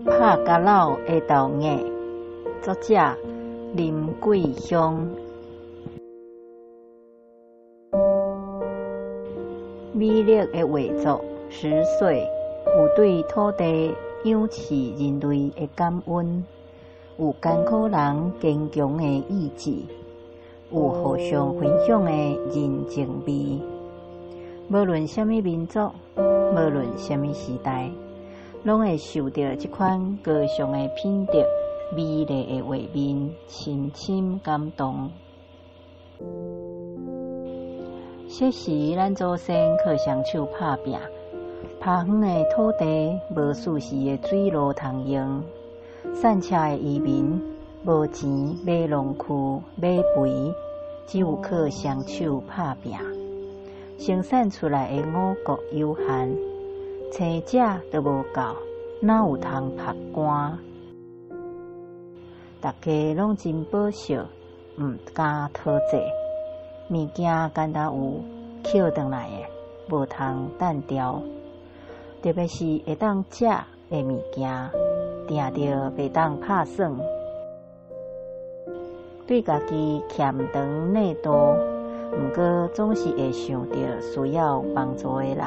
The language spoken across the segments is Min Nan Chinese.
拍甲老的豆莢，作者林桂香。美丽的画作《拾穗》，有對土地仰視人類的感恩，有艱苦人堅強的意志，有互相分享的人情味。無論啥物民族，無論啥物時代，攏會受著這款高尚的品德、美麗的畫面深深感動。昔時，咱祖先靠雙手拍拚，拋遠的土地無四時的水路通用，散赤的漁民無錢買農具、買肥，只有靠雙手拍拚，生產出來的五穀有限，青食都無夠，哪有通曝乾？大家攏真保守，毋敢討債。物件敢若有抾轉來的，無通擲掉。特別是會當食的物件，定著袂當拍耍。對家己欠長領短，毋過總是會想著需要幫助的人。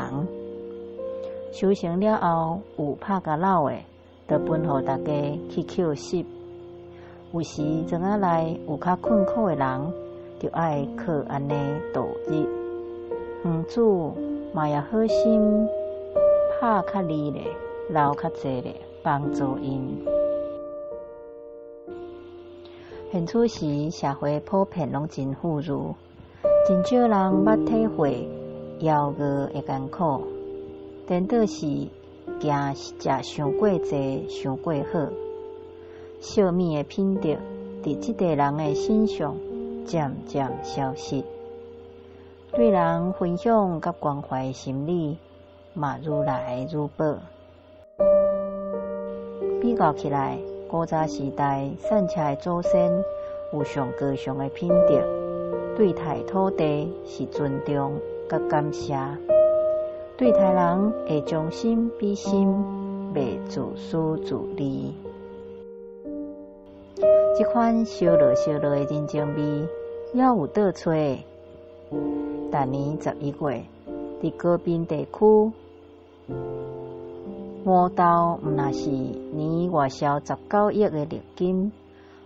收成了後，有拍甲老的，就分予大家去抾拾。有時莊仔內有較困苦的人，就愛靠按呢度日。園主嘛也好心，拍較利咧，留較濟咧，幫助𪜶。現此時社會普遍攏真富裕，真少人捌體會枵餓的艱苦。顛倒是驚食傷過濟、傷過好，惜物的品德，佇這代人的身上漸漸消失。對人分享佮關懷的心理嘛愈來愈薄。比較起來，古早時代散赤的祖先有上高尚的品德，對待土地是尊重佮感謝，對待人會將心比心，袂自私自利。這款燒落燒落的人情味，猶有倒揣？逐年11月，佇高屏地區，魔豆毋若是年外銷19億的綠金，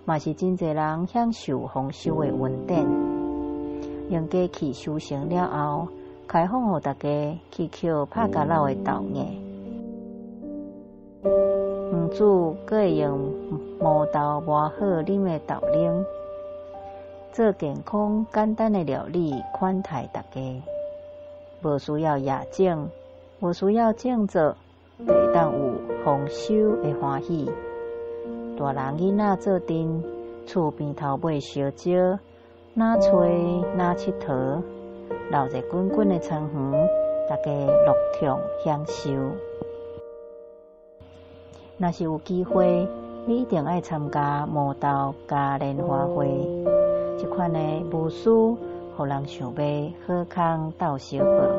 嘛是真濟人享受豐收的恩典。用機器收成了後，開放予大家去抾拍甲老的豆莢。園主閣會用魔豆磨好啉的豆奶，做健康簡單的料理款待大家。無需要掖種，無需要種作，就會當有豐收的歡喜。大人囡仔做陣，厝邊頭尾相招，若揣若𨑨迌，鬧熱滾滾的田園，大家樂暢享受。若是有機會，你一定愛參加魔豆嘉年華會。這款的舞獅，予人想欲好康鬥相報，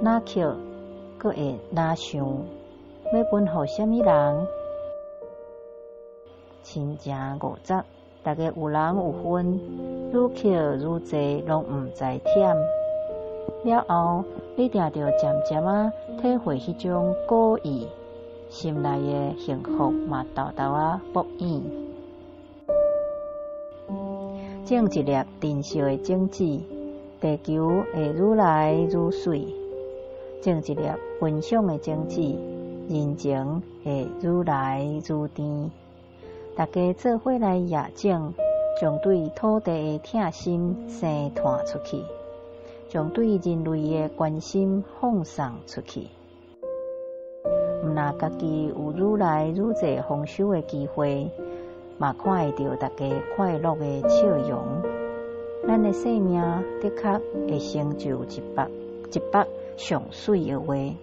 若抾，閣會若想，欲分予啥物人？親情五十，大家有人有份，愈抾愈濟，攏毋知忝。了後，你定著漸漸仔體會彼種古意，心內的幸福嘛沓沓仔爆湧。種一粒珍惜的種子，地球會愈來愈媠；種一粒分享的種子，人情會愈來愈甜。大家做伙來掖種，將對土地的疼心生湠出去，將對人類的關心放送出去。毋若家己有愈來愈濟豐收的機會，嘛看會著大家快樂的笑容，咱的生命的確會成就一幅一幅上媠的畫，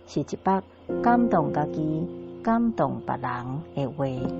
是一幅感動家己、感動別人的畫。